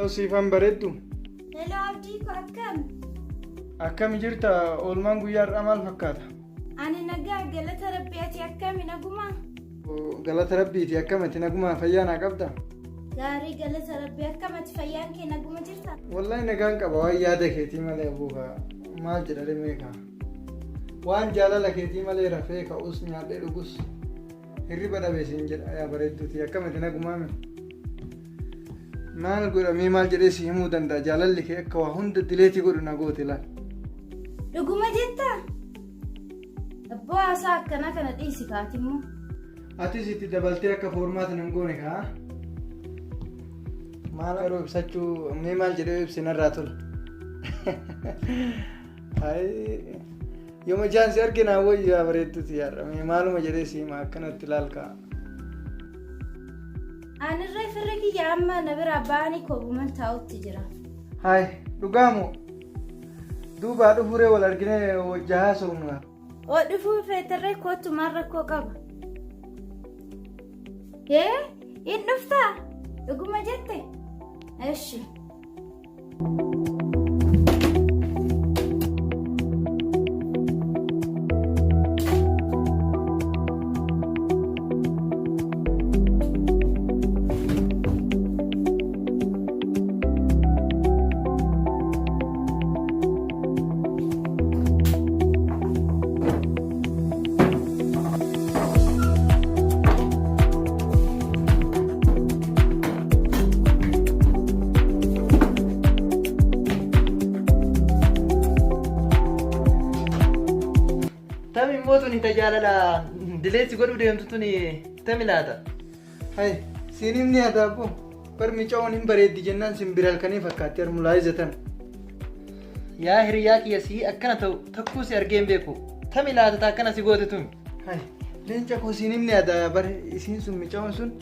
Siifan bareeddu. Hello Abdii ko akkam? Akkami jirta? Oolmaan guyyaa har'aa maal fakkaata? Ani nagaa galata rabbii ati akkami nagumaa? Galata rabbiiti akkamati nagumaa fayyaa naa qabda? Gaarii galata rabbii akkamati fayyaan kee naguma jirta? Wallahi nagaan qaba waan yaada keetii malee abuuka maal jedha rimee kaa. Waan jaalala keetii malee rafee ka'us nyaadhee dhugus Hirriba dhabe siin jedha yaa bareedduuti akkamati nagumaame. Maal godhamee maal jedhee si himuu danda'a jaalalli kee akka waa hunda dileetii godhu na goote laal. Dhuguma jettaa? Abboo haasaa akkanaa kana dhiisi kaati immoo. Atis itti dabaltee akka foormaata nan goone kaa. Maal garuu ibsachuu mee maal jedhee ibsi narraa tola. Ayi. Yooma ijaan si arge naa wayyu yaa bareedduuti yaadha. Mee maaluma jedhee si hima akkanatti laal ka'a. Anirree firri kiyya amma na biraa ba'anii kobuman taa'utti jira. Hayi dhugaa moo? Duubaa dhufuree wal arginee wajja haasofnu. Oo dhufuu feetarree kootu maal rakkoo qaba? Ee in dhuftaa? Dhuguma jette? Eshi. Tami immoo tuni ta jaalala dileessi godhuu deemtu tuni tami laata? Hay, siin himni haa abbo. Bar micaa'oon hin bareeddi jennaan simbira halkanii fakkaatti harmulaayiza tan. Yaa hiriyaa kiyya sii akkana ta'u takkuu si argee hin beeku. Tami laata ta akkana si goote tun? Hay, leenca koo siin himni haa bar isiin sun micaa'oon sun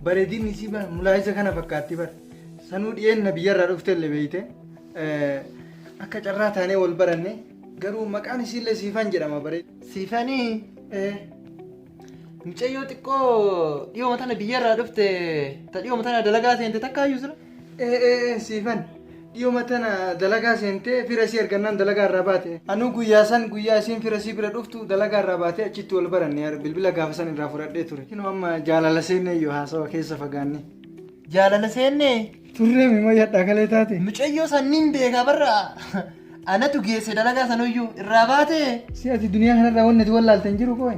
bareedinni isii bar mulaayiza kana fakkaatti bar. Sanuu dhiyeenna biyyarraa dhufte illee beeyte. Akka carraa taanee wal baranne garuu maqaan isiillee Siifan jedhama bare. Siifanii? Mucayyoo xiqqoo dhiyooma tana biyyarraa dhufte ta dhiyooma tana dalagaa seente takkaayyuu sila? Siifan dhiyooma tana dalagaa seentee fira isii argannaan dalagaa irraa baate. Anuu guyyaa san guyyaa isiin fira isii bira dhuftu dalagaa irraa baatee achitti wal baranne bilbila gaafa san irraa fudhadhee ture. Kinoo amma jaalala seennee iyyuu haasawa keessa fagaanne. Jaalala seennee? Turree mima yadhaa kalee taate. Mucayyoo san nin beekaa barra anatu geesse dalagaa sanuyyuu irraa baatee? Si ati duniyaa kanarraa wanni ati wallaalte hin jiru qoy.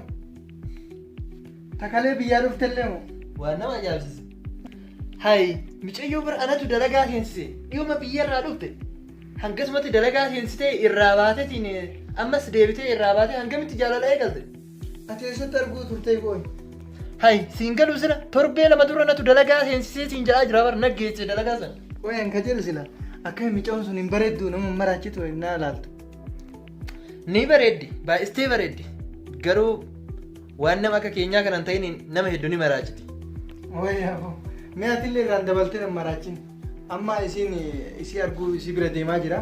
Takalee biyyaa dhuftellee moo? Waan nama ajaa'ibsiisu. Hay mucayyoo bira anatu dalagaa seensise dhiyuma biyyarraa dhufte hangasumatti dalagaa seensitee irraa baatetiin ammas deebitee irraa baatee hangamitti jaalala eegalte. Ati eessatti arguu turtee qoy? Hay siin galuu sila torbee lama dura natu dalagaa seensisee siin jedhaa jira bar naggeesse dalagaa sana. Qoy an ka jedhu sila akka micaa'oon sun hin bareeddu nama hin maraachitu naa laaltu. Ni bareeddi baay'istee bareeddi garuu waan nama akka keenyaa kana hin ta'in nama hedduu ni maraachiti. Wayyaafoo mee atillee irraan dabaltee na maraachin. Amma isiin isii arguu isii bira deemaa jira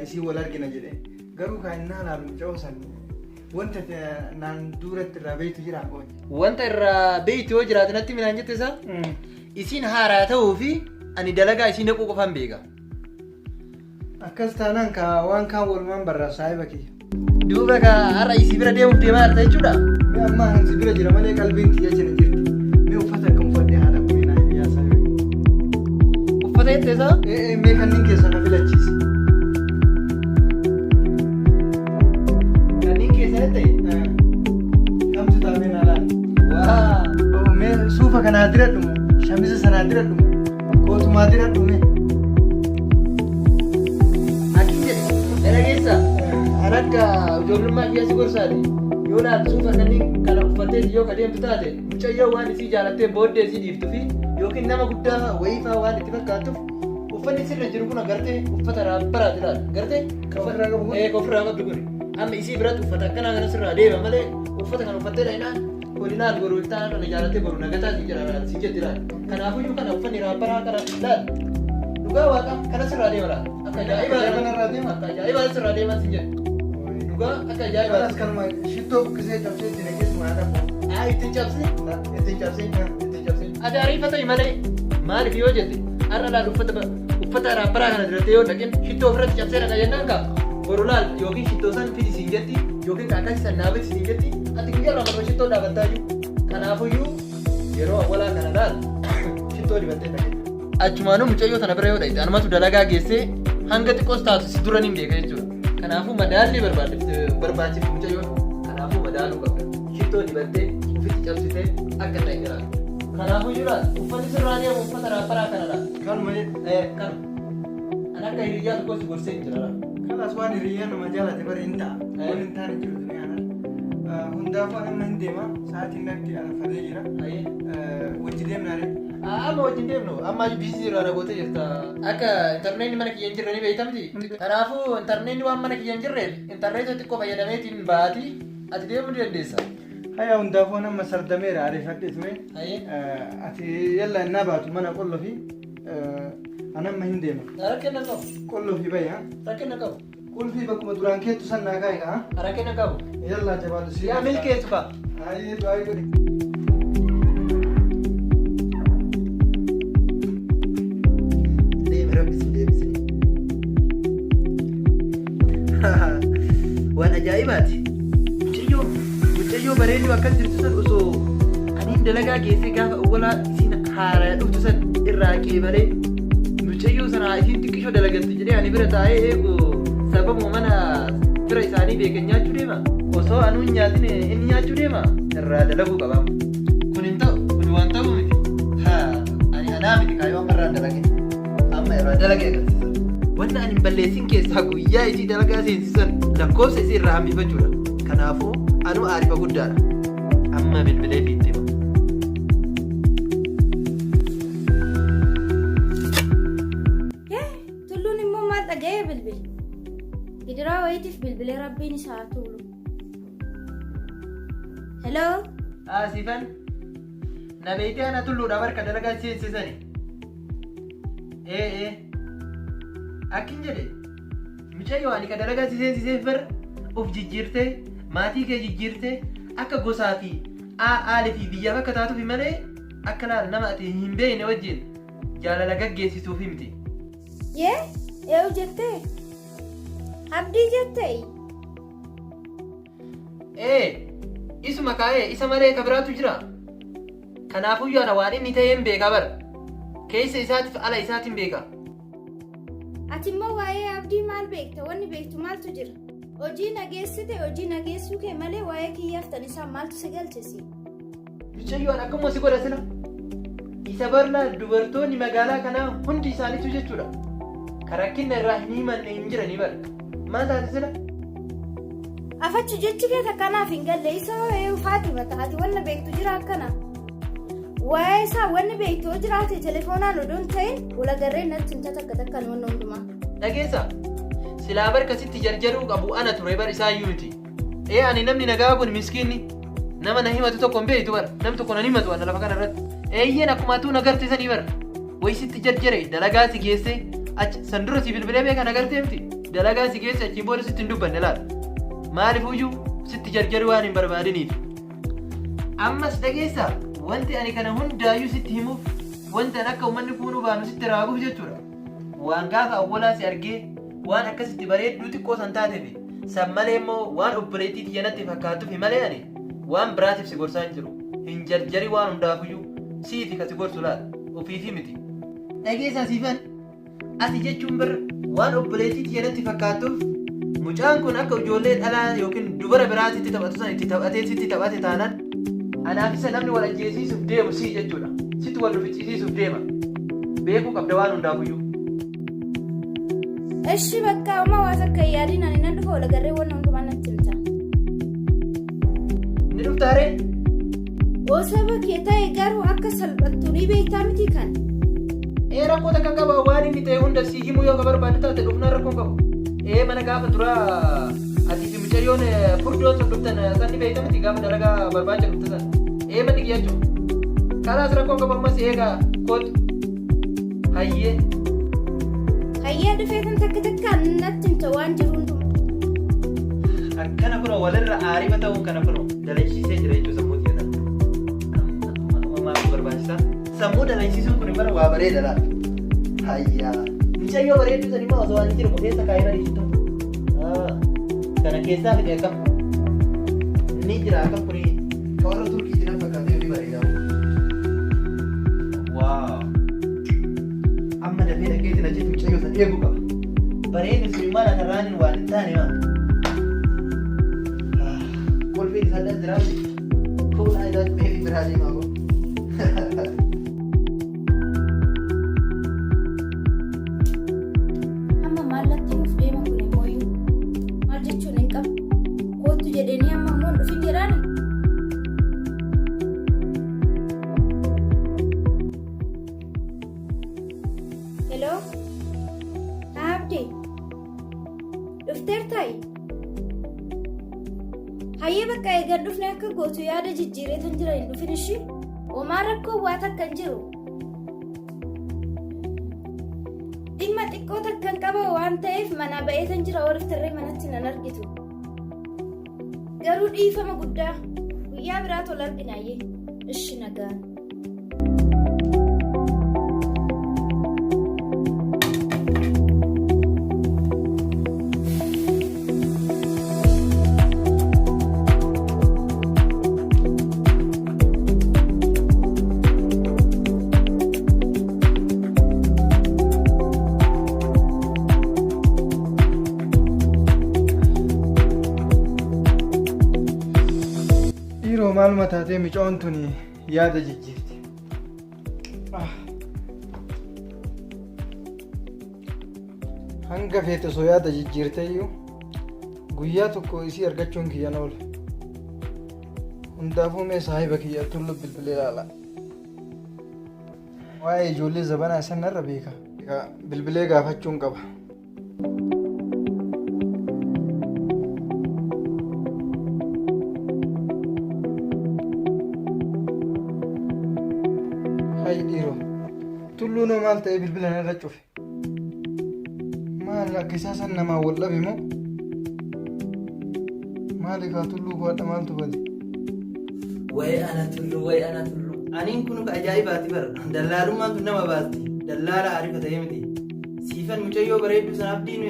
isii wal argina jedhe garuu kan innaa laalu muca'oo san wanta naan duratti irraa beektu jira qoy. Wanta irraa beektu yoo jiraate natti minaan jette isaa isiin haaraa ta'uu fi ani dalagaa isii naquu qofaan beeka. Akkas taanaan kaa waan kaan walumaan barraa saahiba kiyya. Duuba kaa har'a isii bira deemuuf deemaa jirta jechuudha. Mee ammaa kan si bira jira malee qalbiin tiyya achi na jirti. Mee uffata akkam uffadhee haadha kun naa himi yaa saahiba kiyya. Uffata jette isaa? Ee ee mee kanneen keessaa na filachiisi. Kanneen keessa jette? Kamtu taa'ee naa laala. Waa. Oh, mee suufa kanaa diradhu moo shamisa sanaa diradhu moo kootumaa diradhu mee. Akki jedhe na dhageessa. An akka ijoollummaa kiyya si gorsaati. Yoo laal suufa kanneen kana uffattee yoo ka deemtu taate mucayyoo waan isii jaalattee booddee isii dhiiftu fi yookiin nama guddaa wayii fa'aa waan itti fakkaattuuf uffanni sirra jiru kun agartee uffata raabbaraati laal gartee Ka ofirraa qabu kun? Ee ka ofirraa qabdu kun amma isii biratti uffata akkanaa kana sirraa deema malee uffata kana uffattee dhaqnaan Kun ilaal boru iltaan kana jaalattee boru nagataa si jedha laal si jetti laal. Kanaafuyyuu kana uffanni raabbaraa kana laal. Dhugaa waaqa kana sirraa deema laal. Akka ajaa'ibaa Akka kanarraa deema? Akka ajaa'ibaa sirraa deema si jedha. Dhugaa akka ajaa'ibaa. Kanas kanuma shittoo buqqisee cabsee itti naqee suma haadha koo. Aa ittiin cabsin ittiin cabsin ittiin cabsin. Ati ariifata malee maaliif yoo jette har'a laal uffata Uffata raapparaa kana dibattee yoo dhaqin shittoo ofirratti cabsee dhaqa jennaan kaa boru laal yookiin shittoo san fidi siin jetti yookiin akkasii san naa biti siin jetti ati guyyaa irraa manuma shittoo dhaabattaa jiru. Kanaafuyyuu yeroo awwalaa kana laal shittoo dibattee dhaqin. Achumaanuu mucayyoo tana bira yoo dhaqxe anumatu dalagaa geessee hanga xiqqoos taatu si dura niin beeka jechuudha. Kanaafuu madaallii barbaachifti mucayyoon. Kanaafuu madaaluu qabda. Shittoo dibattee ofitti cabsitee akka hin dhaqne laal. Kanaafuu laal uffanni sirraa deemu uffata raapparaa kana laal. Kanuma jedhe. Eh, kanuma. Ani akka hiriyyaa tokko si gorsee hin jira laal. Kalaas waan hiriyyaan nama jaalate bara hin ta'a. Waan hin taane jiru duniyaa kana. Hundaafuu ani amma hin deema. Sa'aatiin natti arfatee jira. Ayyee. Wajji deemnaa ree. Amma wajjin deemnu amma busy irraa na gootee jirta. Akka intarneetni mana kiyya hin jirre ni beekta miti. Kanaafuu intarneetni waan mana kiyya hin jirreef intarneeta xiqqoo fayyadameetiin baati ati deemuu ni dandeessa. Haya hundaafuu ani amma sardameera ariifadhee ture. Hayyee. Ati yalla innaa baatu mana qollofi ani amma hin deema. Rakkina qabu. Qollofi bahi ha. Rakkina qabu. Qulfii bakkuma duraan keettu san naa kaa'i kaa. Rakkina qabu. Yalla jabaadhu si. Yaa milkeessu kaa. Hayyee du'aa godhi. Deemi rabbi si deebisee. Waan ajaa'ibaati. Mucayyoo mucayyoo bareedduu akkas jirtu san osoo aniin dalagaa geessee gaafa awwalaa isiin haaraa dhuftu san irraa qeebalee mucayyoo sana isiin xiqqishoo dalagatti jedhee ani bira taa'ee eegu sababuma mana fira isaanii beekan nyaachuu deema. Osoo anuu hin nyaatin inni nyaachuu deema irraa dalaguu qaba. Kun hin ta'u kun waan ta'u miti. Haa ani anaa miti kaayyoo amma irraa dalage. Amma irraa dalagee agarsiisa. Wanna ani hin balleessin keessaa guyyaa isii dalagaa seensisan lakkoofsa isii irraa hambifachuudha. Kanaafuu anuu aarifa guddaadha. Amma bilbilee fi itti hima. Yee, tulluun immoo maal dhaga'ee bilbile? Gidiraa wayiitiif bilbilee rabbiin isa haa tuulu. Hello? Siifan na beektee ana tulluudha barka dalagaa seensisani. Ee ee. Akkin jedhe mucayyoo ani ka dalagaa si seensiseef bar of jijjiirtee maatii kee jijjiirtee akka gosaa fi aalii fi biyyaaf akka taatuuf malee akka laal nama ati hin beekne wajjin jaalala gaggeessituuf miti. Yee, eewu jettee? Abdii jettee? Ee isuma kaa'ee isa malee ka biraatu jira. Kanaafuyyuu ana waan inni ta'een beeka bara. Keessa isaatiif ala isaatiin beeka. Ati immoo waa'ee abdii maal beekta? Wanni beektu maaltu jira? Hojii nageessite hojii nageessuu kee malee waa'ee kiyyaaf tan isaa maaltu si galchisi? Mucayyoo an akkuma si godha sila. Isa barlaa dubartoonni magaalaa kanaa hundi isaaniitu jechuudha. Ka rakkinna irraa hin himanne hin jiranii bara. Maal taate sila? Afachu jechi kee takkanaaf hin galle isa ufaati mata ati wanna beektu jira akkana. Waa'ee isaa wanni beektu yoo jiraate telefoonaan odoo hin ta'in walagarree natti himta takka takkaan wanna hundumaa. Dhageessa. Silaa barka sitti jarjaruu qabu ana ture bar isaayyuu miti. Ee ani namni nagaa kun miskiinni nama na himatu tokko hin beektu bara. Nam tokko na himatu ana lafa kana irratti. Eeyyeen akkuma atuu na garte sanii bara. Wayi sitti jarjare dalagaa si geesse achi san dura si bilbilee beeka na gartee miti. Dalagaa si geesse achiin booda sitti hin dubbanne laala. Maalifuyyuu sitti jarjaruu waan hin barbaadiniif. Ammas dhageessaa wanti ani kana hundaayyuu sitti himuuf wanti ani akka uummanni kuunuu baanu sitti raaguuf jechuudha. Waan gaafa awwalaa si argee waan akkasitti bareedduu xiqqoo san taateef san malee immoo waan obboleettii tiyya natti fakkaattufi malee ani waan biraatiif si gorsaa hin jiru. Hin jarjari waan hundaafuyyuu siifi ka si gorsu laal ofiifi miti. Dhageessaa siifan ati jechuun bir waan obboleettii tiyya natti fakkaattuuf mucaan kun akka ijoollee dhalaa yookiin dubara biraatitti taphatu san itti taphatee sitti taphate taanaan anaaf isa namni wal ajjeesiisuuf deemu sii jechuudha. Sitti wal rufichisiisuuf deema. Beekuu qabda waan hundaafuyyuu. Eshi bakka amma waa takka hin yaadin ani nan dhufa walagarree wanna hundumaa natti himta. Ni dhuftaaree? Osoo kee ta'e garuu akka salphattu ni beektaa miti kan. Ee rakkoo takka qaba waan inni ta'e hunda si himuu yoo ka barbaaddu taate dhufnaan rakkoo hin qabu. Ee mana gaafa duraa ati fi mucayyoon furdoon sun dhuftan san ni beekta miti gaafa dalagaa barbaacha dhufte san. Ee manni kiyya jechuudha. Kalaas rakkoo hin qabu ammas eegaa kootu. Hayyee. Hayyee dhufeetan takka takkaan natti himta waan jiru hundumaa. Akkana kunoo walirra aarifa ta'uun kana kunoo dalagsiisee jira jechuudha sammuu tiyya tana. Amma maaltu barbaachisaa? Sammuu dalagsiisuun kun bara waa bareeda laata. Hayyaa. Mucayyoo bareedduu san immoo osoo ani jiru qofeessa kaa'ee bareechitu. Kana keessaa fide akkam? Ni jira akkam kuni Ka warra Turkii jiran fakkaatee ni bareeda. Waaw. Amma dafee dhaqeetiin achitti mucayyoo san eeguu qaba. Bareeddu sun immoo lafarraan waan hin taane maa. Qulfiin isaa dhala jiraate. Fuula isaa meetii biraa deemaa koo. Amma maallatti nuuf deema kun immoo maal jechuun hin qabu. Kootu jedhanii amma immoo hin dhufin jedhaani. Hello? Haa Abdii. Dhufteertaayi? Hayyee bakka eegan dhufne akka gootu yaada jijjiireetan jira hin dhufin ishii. Homaa rakkoo waa takka hin jiru. Dhimma xiqqoo takkan qaba waan ta'eef manaa ba'eetan jira warri tarree manatti nan argitu. Garuu dhiifama guddaa guyyaa biraa tola arginaayyee. Ishi nagaan. Dhiiroo maaluma taatee micoon tuni yaada jijjiirti. Hanga feete osoo yaada jijjiirte iyyuu guyyaa tokko isii argachuun kiyya na oola. Hundaafuu mee saahiba kiyya tullu bilbilee ilaala. Waa'ee ijoollee zabanaa isan narra beeka. Bilbilee gaafachuun qaba. Hayi dhiiroo. Tulluun hoo maal ta'ee bilbila narra cufe? Maal akka isaa san namaa wal dhabe moo? Maali kaa tulluu koo hadha maaltu bade? Wayi ana tullu wayi ana tullu. Aniin kun ka ajaa'ibaati bara. Dallaalummaan tun nama baasti. Dallaala arifa ta'ee miti. Siifan mucayyoo bareedduu sana abdiin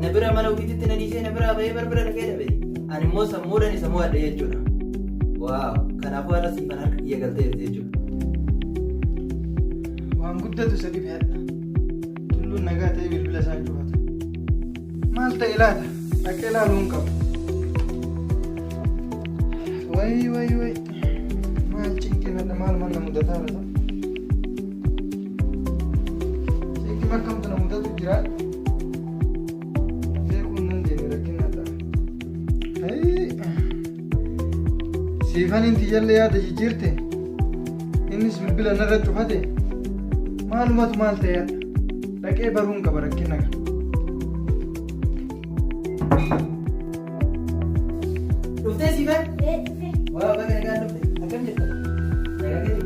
na bira mana ofiititti na dhiisee na biraa bahee barbira dhaqee dhabe. Ani immoo sammuudhaan isa mo'adhe jechuudha. Waaw kanaafuu har'a siifan harka kiyya galteerti jechuudha. Waan guddatu isa dhibe hadha. Tulluun nagaa ta'ee bilbila isaa hin cufatu. Maal ta'e laata? Dhaqee ilaaluu hin qabu. Wayi wayi wayi. Maal cinqii hadha maal maal na mudataa laata? Cinqii akkamtu na mudatu jira? Beekuun nan deeme rakkinadha. Siifaniin tiyyallee yaada jijjiirte. Innis bilbila narra cufate. Maalumatu maal ta'e hadha? Dhaqee baruun qaba rakkina kana. Dhuftee siifan? Ee dhufe. Waa baga nagaan dhufte. Akkam jirta? Nagaa keeti?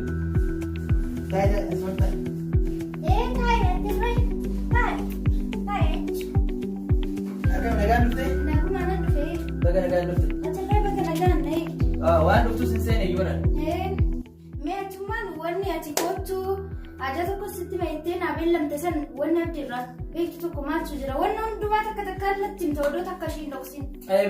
Taa'ee taa'e asuma taa'e. Ee taa'e ati irra taa'e taa'e achi. Akkam nagaan dhufte? Naguma nan dhufe. Baga nagaan dhufte. Ati irra baga nagaan na eegde. Waan dhuftus hin seene iyyuu nan. Ee mee atummaan wanni ati kottu aadaa tokko sitti baay'attee naa beellamte san wanni abdi irraa beektu tokko maaltu jira wanni hundumaa takka takka irratti himta odoo takka ishii hin dhoksin. Ayee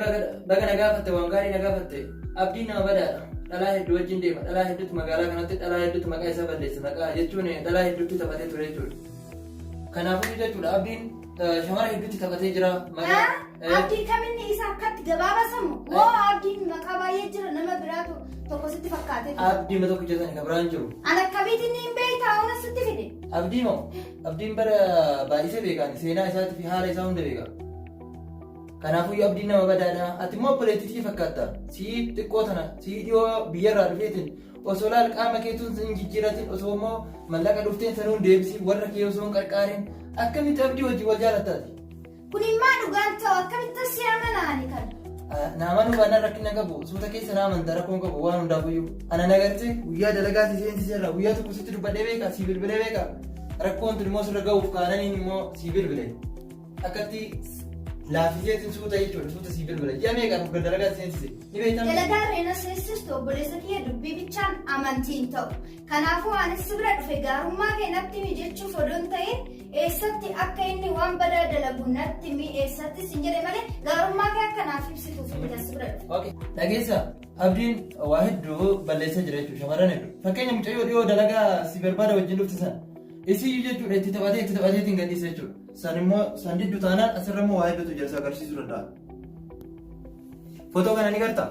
baga na gaafatte waan gaarii na gaafatte. Abdiin nama badaadha. Dhalaa hedduu wajjin deema. Dhalaa hedduutu magaalaa kanatti dhalaa hedduutu maqaa isaa balleesse. Maqaa jechuun dhalaa hedduutti taphatee ture jechuudha. Kanaafuu jechuudha abdiin shamara hedduutti taphatee jira. Maqaa Abdiin kaminni isa akkatti gabaabasamu moo abdiin maqaa baay'ee jira nama biraatu tokko sitti fakkaatee ture. Abdii ma tokko jetan kan biraan jiru. An akkamiitiin hin beektaa ona sitti fide. Abdii moo abdiin bara baay'isee beekaan seenaa isaatii fi haala isaa hunda beeka. Kanaafuu abdiin nama badaadha. Ati immoo obboleettii fakkaatta. Sii xiqqoo tana sii dhiyoo biyyarraa dhufeetiin osoo laal qaama keetuun hin jijjiiratin osoo immoo mallaqa dhufteen sanuun deebisii warra kee osoo hin qarqaarin akkamitti abdii wajjin wal jaalattaati? Kun immaa dhugaan ta'u akkamitti si amana ani kana. Na amanuu baannaan rakkina qabu suuta keessa na amanta rakkoon qabu waan hundaafuyyuu. Ana nagartee guyyaa dalagaa si seensiseerra guyyaa tokko sitti dubbadhee beeka si bilbilee beeka rakkoon tun immoo sirra ga'uuf kaananiin immoo si bilbile. Akkatti laaffiseetiin suuta jechuudha suuta si bilbila ji'a meeqa dhuga dalagaa si seensise ni beektaa. Dalagaa reena seessistu obboleessa kiyya dubbii bichaan amantiin ta'u. Kanaafuu anis si bira dhufe gaarummaa kee natti himi jechuuf odoo hin ta'in Eessatti akka inni waan badaa dalagu natti himi eessatti sin jedhe malee gaarummaa kee akka naaf ibsituuf miti as bira dhufe. Okay. Dhageessa Abdiin waa hedduu balleessaa jira jechuudha shamarran hedduu. Fakkeenya mucayyoo dhiyoo dalagaa si barbaada wajjin dhufte sana. Isii jechuudha itti taphatee itti taphatee ittiin gadhiisa jechuudha. San immoo san diddu taanaan asirra immoo waa hedduutu jira si agarsiisuu danda'a. Footoo kana ni gartaa?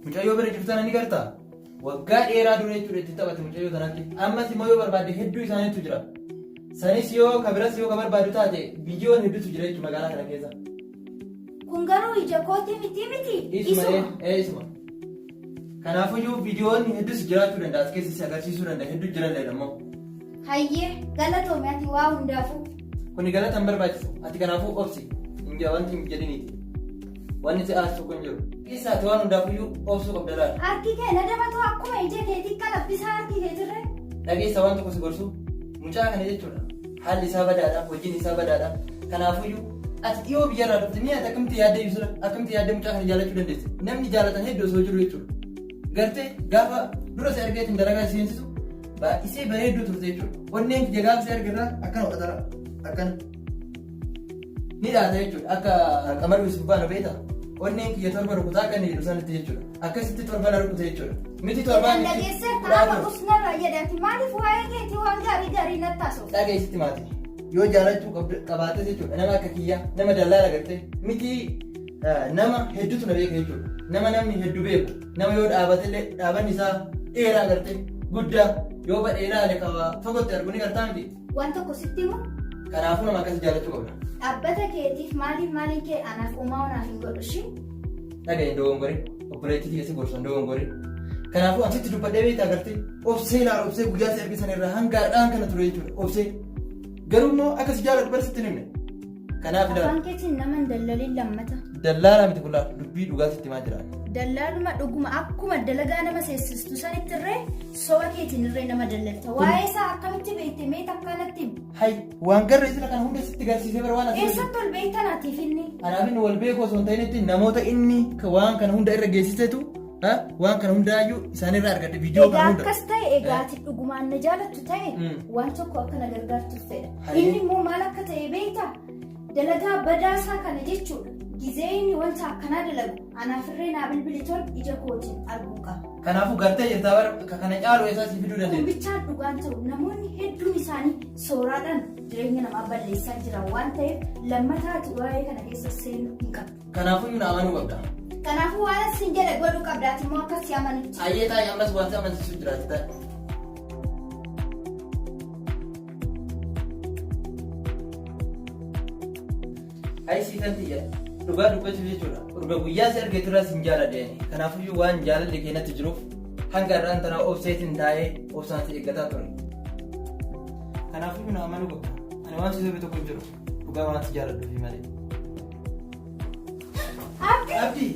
Mucayyoo bira jirtu tana ni gartaa? Waggaa dheeraa dura jechuudha itti taphate mucayyoo tanatti. Ammas immoo yoo barbaadde hedduu isaaniitu jira. Sanis yoo ka biras yoo ka barbaadu taate viidiyoon hedduutu jira jechuudha magaalaa kana keessa. Kun garuu ija kootii miti miti. Isuma ee isuma. Kanaafuyyuu viidiyoon hedduus jiraachuu danda'a as keessa si agarsiisuu danda'a hedduu jira illee immoo. Hayyee galatoomi ati waa hundaafuu. Kuni galata hin barbaachisu. Ati kanaafuu obsi. Hin jaa wanti hin jedhiniiti. Wanni si aarsu kun jiru. Keessa ati waan hundaafuyyuu obsuu qabda laala. Harki kee na dabatoo akkuma ija keetii qalabbisaa harki keetirree. Dhageessa waan tokko si gorsu. Mucaa kana jechuudha. Haalli isaa badaadha, hojiin isaa badaadha. Kanaafuyyuu ati dhiyoo biyyarraa dhufte mi'a ati akkamitti yaaddee ibsudha? Akkamitti yaaddee mucaa kana jaallachuu dandeesse? Namni jaalatan hedduu osoo jiru jechuudha. Gartee gaafa dura si argeetiin dalagaa si seensisu baay'isee bareedduu turte jechuudha. Onneen kiyya gaafa si argirraa akkana godhatara akkana. Ni dhaata jechuudha. Akka qamarri isin baanu beektaa? Onneen kiyya torba rukutaa akka inni jedhu sanitti jechuudha. Akkasitti torba na rukute jechuudha. Miti torbaan Kan dhageessee taa'ama usnarraa jedhe ati maaliif waa'ee keetii waan gaarii gaarii natti haasofta? Dhageessitti maati. Yoo jaalachuu qabaates jechuudha. Nama akka kiyyaa nama dallaala gartee miti nama hedduutu na beeka jechuudha. Nama namni hedduu beeku. Nama yoo dhaabatellee dhaabanni isaa dheeraa gartee guddaa yoo badhee ilaale qaba fagootti argu ni gartaa miti. Waan tokko sitti himu Kanaafuu nama akkasii jaallachuu qabda. Dhaabbata keetiif maaliif maaliin kee anaaf uumaa naaf hin godhu ishii. Dhaga'i hin dogongorin. Obboleettii tiyya si gorsa hin dogongorin. Kanaafuu asitti dubbadhee beektaa gartee obsee laala obsee guyyaa si argisan irraa hanga har'aan kana ture jechuudha obsee. Garuu immoo akka si jaaladhu bara sitti hin himne. Kanaaf ilaala. Afaan keetiin nama hin dallalin lammata. Dallaalaa miti kun laala dubbii dhugaa sitti himaa jira. Dallaaluma dhuguma akkuma dalagaa nama seessistu sanitti irree soba keetiin irree nama dallalta. Waa'ee isaa akkamitti beekte mee takkaa natti himi. Hay waan garra isla kana hunda sitti garsiisee bara waan asirra jiru. Eessatti ol beektan atiif inni? Anaaf inni wal beeku osoo hin ta'initti namoota inni waan kana hunda irra geessisetu ha, waan kana hundaayyuu isaanirraa argadhe viidiyoo Egaa kana hunda. akkas ta'e egaa ati dhugumaan na jaalattu ta'e Mm. waan tokko akka na gargaartuuf fedha. Hayyee. Inni immoo maal akka ta'e beektaa? Dalagaa badaasaa kana jechuudha. Gizee inni wanta akkanaa dalagu anaafirree naa bilbili tol ija kootiin arguu qaba. Kanaafuu gartee jirtaa bara ka kana caalu eessaa si fiduu Kun dandeenya. bichaan dhugaan ta'u namoonni hedduun isaanii sooraadhaan jireenya namaa balleessaa jiran waan ta'eef lammataa ati waa'ee kana keessa seenuu hin qabdu. Kanaafuu na amanuu qabda. Kanaafuu waan sin jedhe godhuu qabda ati immoo akka si amanutti. Ayyee taa'i ammas waan si amansiisu jiraati taa'i. Ayi siifan tiyya dhugaa dubbachuuf jechuudha. Urga guyyaa si arge turaa sin jaaladhe ani. Kanaafuyyuu waan jaalalli kee natti jiruuf hanga har'aan tanaa obseetiin taa'ee obsaan si eeggataa ture. Kanaafuyyuu na amanuu qabda. Ani waan si sobe tokko hin jiru. Dhugaa waan si jaaladhuufi malee. Abdi! Abdi!